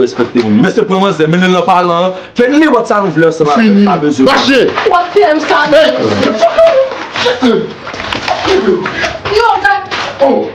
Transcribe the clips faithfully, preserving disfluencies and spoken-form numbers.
Respekte moun. Mesye, pran manzè, mennen l nan palan an. Fè nenpòt sa nou vle ansanm avè l. Pa bezwen. Mache! W ap fè m sa menm. Yo, gad. Oh!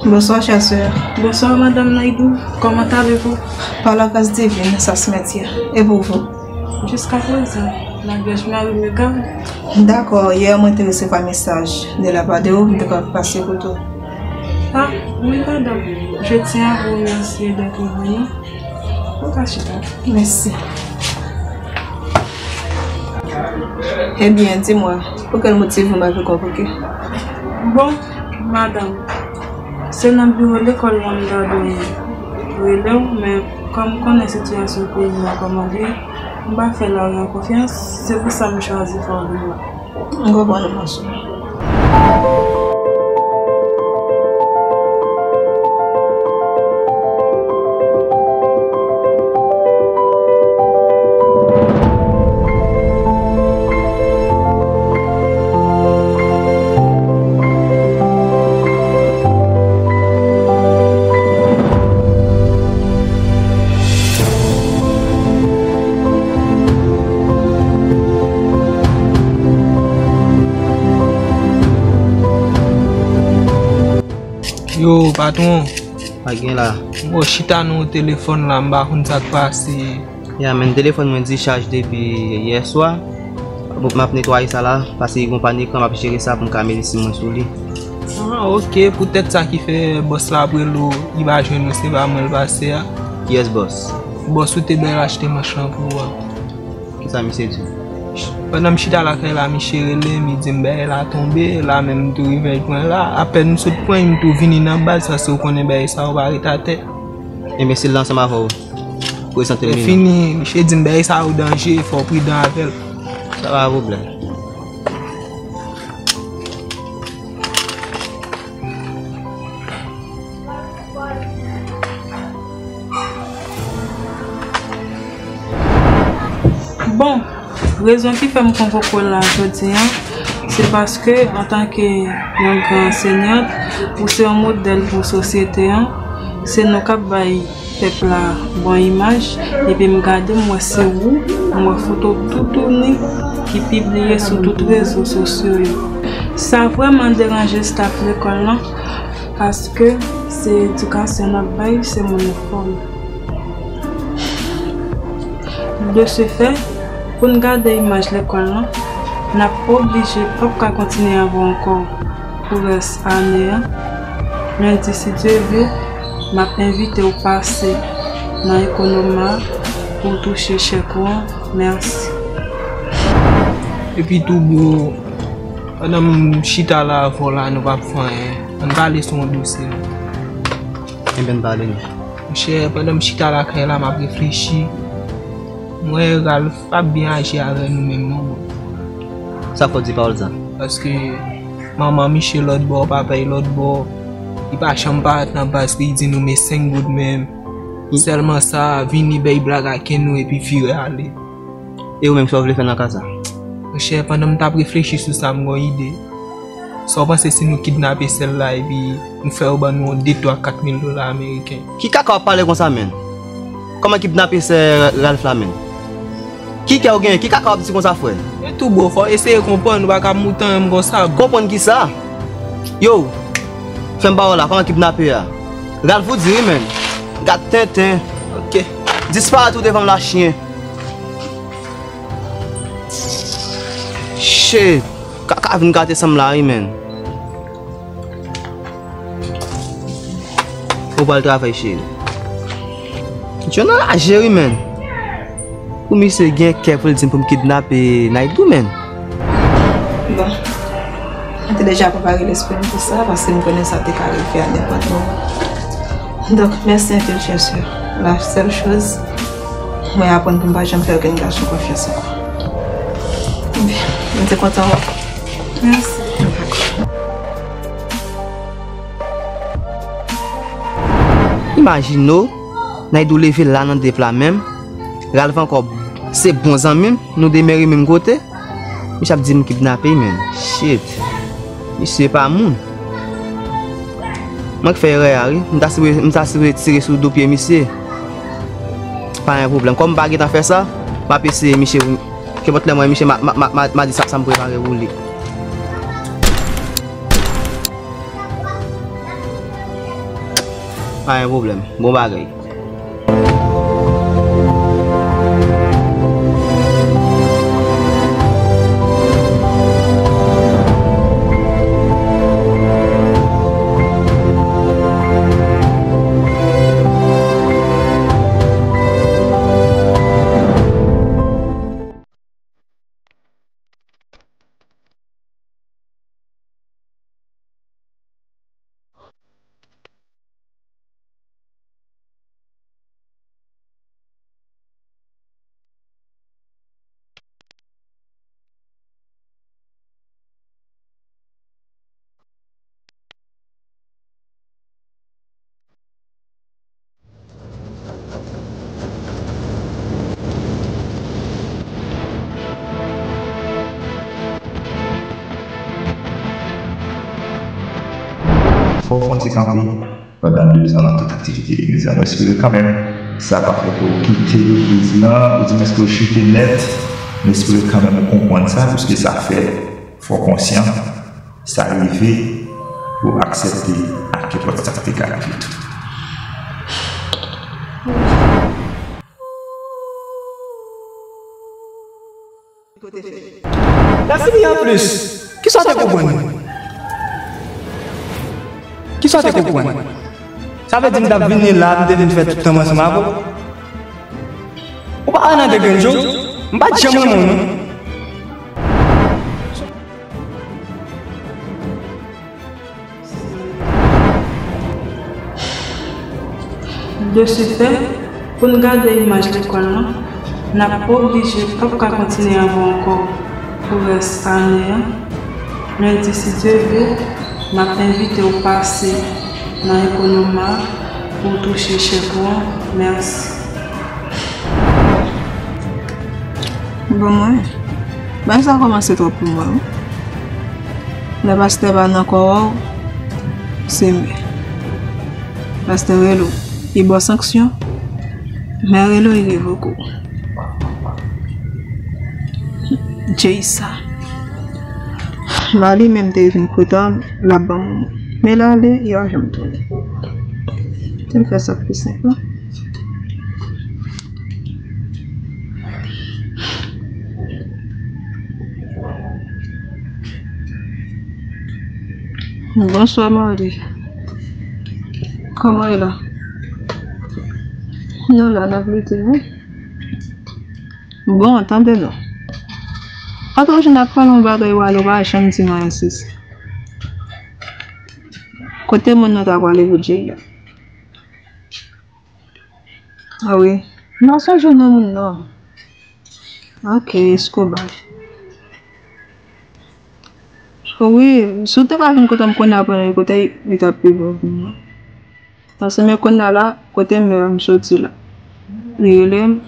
Bonsoir, chère sœur. Bonsoir, Madame Naidoo. Comment allez-vous? Par la grâce divine, ça se maintient. Et pour vous? Jusqu'à présent, la Vierge Marie me garde. Dakò, yè mwen te resevwa mesaj de la part de ou, m te ka pase kote w. Ah, oui, madame. Je tiens à vous remercier d'être venue. Ou ka chita. Mèsi. Ebyen, di mwen, pou kèl motif ou m ap konvoke? Bon, madanm, se nan biwo lekòl la m ta dwe rele w, men kòm m konnen sitiyasyon peyi a kòman l ye, m pa fè laryan konfyans, se pou sa m chwazi fè w vini la. M konprann ou, ma cheri. Yo, patwon. Pa gen la. Bon, chita nan telefòn la, m pa konn sa k pase. Ya, men telefòn mwen dichaj depi yè swa. Bon, m ap netwaye sa la, paske gon pàn ekran, m ap jere sa pou m ka mete sim mwen sou li. Ah, ok, poutèt sa ki fè bòs la ap rele w, li pa jwenn ou, se pa mwen l pase a. Kiyès bòs? Bòs ou te bay l achte manch lan pou ou a. Kisa misye di? Pandan m chita lakay la, misye rele m, li di m bagay la tonbe, la menm m tou rive jwenn la. Apèn m sot pran, m tou vini nan baz, paske w konnen bagay sa yo pa ret atè. Enben, si l la ansanm avè w, prezante l li non. Fini, misye di m bagay sa yo danje, fò w pridan avè l. Sa pa pwoblèm. Bon, rezon ki fè m konvoke w la jodi a, se paske antanke yon gran ansenyant, ou se yon modèl pou sosyete an, se nou k ap bay pèp la bon imaj, epi m gade m wè se ou, m wè foto toutouni ki pibliye sou tout rezo sosyo yo. Sa vrèman deranje staf lekòl lan, paske se edikasyon n ap bay, se moun yo fòme. De ce fait, pou n gade imaj lekòl lan, n ap oblije p ap ka kontinye avè w ankò pou rès ane an. Lendi, si Dye vle, m ap envite w pase nan Economa pou w touche chèk ou an. Mèsi. Epi tou, bro, pandan m chita la avè w la, nou p ap fè anyen. Ann pale sou yon dosye. Ebyen, n pale non. Monchè, pandan m chita lakay la, m ap reflechi. M wè Ralph p ap byen aji avè nou menm non, bro. Sa fè w di pawòl sa? Paske manman Miche lòt bò, papa l lòt bò. Li pa janm parèt nan baz pou li di nou men senk goud menm. Sèlman sa, vini bay blag ak nou epi vire ale. E ou menm, sa w vle fè nan ka sa? Monchè, pandan m t ap reflechi sou sa, m gen yon ide. Sa w panse si nou kidnape sè l la epi nou fè yo ban nou yon de, twa, kat mil dola ameriken? Ki kaka w ap pale konsa, menn? Kòman kidnape sè Ralph la, menn? Ki kè w genyen? Ki kaka w ap di konsa, frè? E tou, bro, fò w eseye konprann, ou pa ka moute anyen konsa, bro. Konprann kisa? Yo, fè m pawòl la, kòman kidnape a? Ralph ou di wi, menn. Gad tenten. Ok. Disparèt ou devan m la, chyen. Shit. Kaka vin gate san m la wi, menn. Ou pral travay, cheri. John anraje wi, menn. Pou misye gen kè pou l di m pou m kidnape Naidoo, menn. Bon. Mwen te deja prepare lespri m pou sa, paske m konnen sa te ka rive a nenpòt moman. Donk, mèsi anpil, chè sè. La sèl choz, mwen aprann pou m pa janm fè okenn gason konfyans ankò. Ebyen, mwen te kontan wè w. Mèsi. Dakò. Imajine w, Naidoo leve la nan dep la menm, Ralph ankò se bon zanmi m, nou demere menm kote. Misye ap di m kidnape, menn. Shit. Misye pa moun. Mwen k fè erè a, wi. M ta sipoze, m ta sipoze tire sou do pye misye. Pa gen pwoblèm. Kòm m pa gentan fè sa, m ap eseye misye. Kenpòt lè m wè misye, m a, m a, m a, m a, m a di sa, sa m prepare pou li. Pa gen pwoblèm. Bon bagay. Fò w fè yon ti kanpe pandan de zan nan tout aktivite legliz la. Nou espere kanmenm sa pa fè ke w kite legliz lan, oudimwens ke w chite nèt. Nou espere kanmenm ou konprann sa, piske sa fè, fò w konsyan, sa rive pou w aksepte ak nenpòt sa k te ka rive tou. Mèsi byen anplis. Kisa w te konprann? Kisa w te konprann? Sa vle di m t ap vini la, m te vin fè tout tan m ansanm avè w? Ou pa wè nan de grenn je w? M pa t janm renmen w, non. De ce fait, pou n gade imaj lekòl lan, n ap oblije p ap ka kontinye avè w ankò pou rès ane an. Lendi, si Dye vle, m ap envite w pase nan Ekonoma pou w touche chèk ou an. Mèsi. Bon, mwen, bagay sa kòmanse twòp pou mwen, wi. Lè pastè pa nan kò a w, se mè. Pastè rele w, li ba w sanksyon, mè rele w, li revoke w. Jay sa. Mali menm te vin kote m, l ap ban m. Men l ale, li pa janm tounen. Te m fè sa pi senp la. Bonswa, Marley. Kòman w ye la? Nou la, n ap lite, wi. Bon, tande non. Atann, w jwenn ap pale yon bagay, w ale, w pa janm di m anyen sou sa. Kote moun nou ta prale pou Jay la? Ah wi. Non, se jwenn nan moun nan. Ok, Escobar. Wi, si w te ka vin kote m kounye a, pou n kote li t ap pi bon pou mwen. Paske men kounye a la, kote m menm m soti la. Li rele m.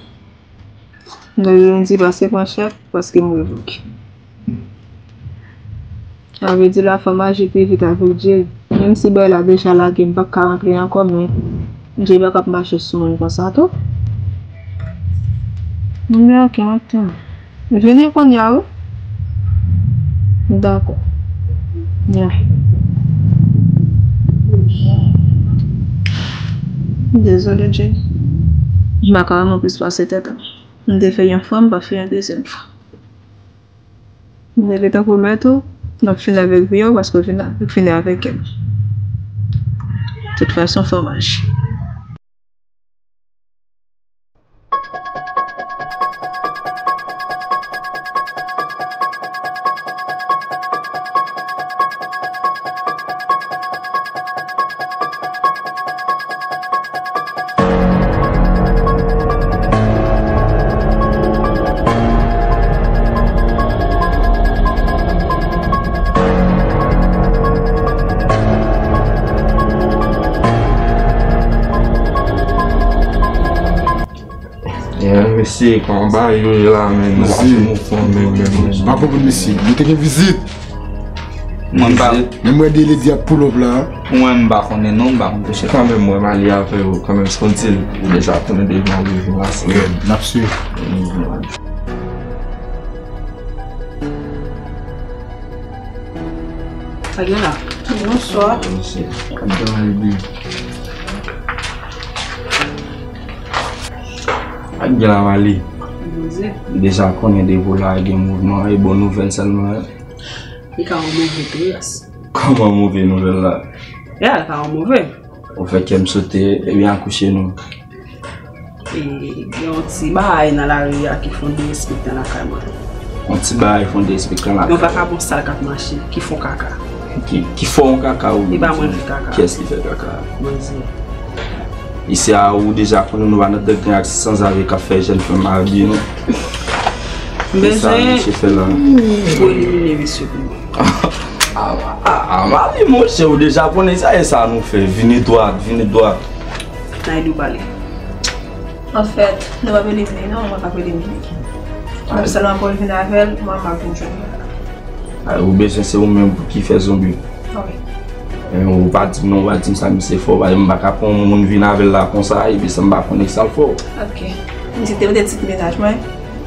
Li rele m di pase pran chèk, paske m revoke. Sa vle di la fò m aji pi vit avèk Dye. Menm si bagay la deja lage, m p ap ka rantre ankò, men Dye pa k ap mache sou moun konsa tou. Mwen gen okenn antann. Vini kounye a, wi. Dakò. Ya. Dezole, Dye. M pa ka renmen plis pase tèt an. M te fè yon fwa, m p ap fè yon dezyèm fwa. Mwen gentan pwomèt ou, m ap fini avèk vi a w paske w vin a- fini avèk kè m. Tout fason, fò m aji. Yeah, mesye, kòman bagay yo ye la, men? Mesye. Mwen pa konprann, mesye. Nou te gen vizit. Mwen pa. Men mwen de ledi ap pull up la. Mwen m pa konnen non, m pa konn touche. Kanmenm, mwen m ale avè yo, kanmenm, se konn di l, ou deja konnen devan ou vin la, se. N ap swiv. Sa gen la? Bonswa. Mesye, kòman bagay yo ye? Ak gen la, Mali. Bondye. Deja konnen depi w la gen mouvman, e bon nouvèl sèlman, hein? Li ka yon move tou, yes. Kòman move nouvèl la? Ya, li ka yon move. Ou fè kè m sote, ebyen akouche nou. E, gen yon ti bagay nan lari a ki fè yon derespektan lakay mwen. Yon ti bagay fè yon derespektan lakay. Yon vakabon sal k ap mache, ki fè yon kaka. Ki, ki fè yon kaka, ou. E pa mwen ki kaka. Kiyès ki fè kaka? Bondye. Isi a, ou deja konnen nou pa nan dènye ak sanzave k ap fè jèn fanm abiye, non. Se sa, bezwen mesye fè la. Ou elimine mesye pou mwen. A, a, a, Mali, monchè, ou deja konnen sa, e sa nou fè. Vini dwat, vini dwat. Naydou pale. Anfèt, nou p ap elimine, non, mwen p ap elimine. Mwen sèlman pou l vin avè l, mwen, m ap vin jwenn li. A, ou bezwen se ou menm pou ki fè zonbi. Wi. E, ou pa di m non, ou pa di m sa misye fè, ou pa, m pa ka pran yon moun vin avè l la konsa, epi san m pa konnen sa l fè. Ok. Misye te mete tit mennaj mwen,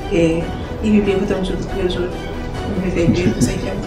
e, li pibliye foto m sou tout rezo. M vle fè de pou senkyèm.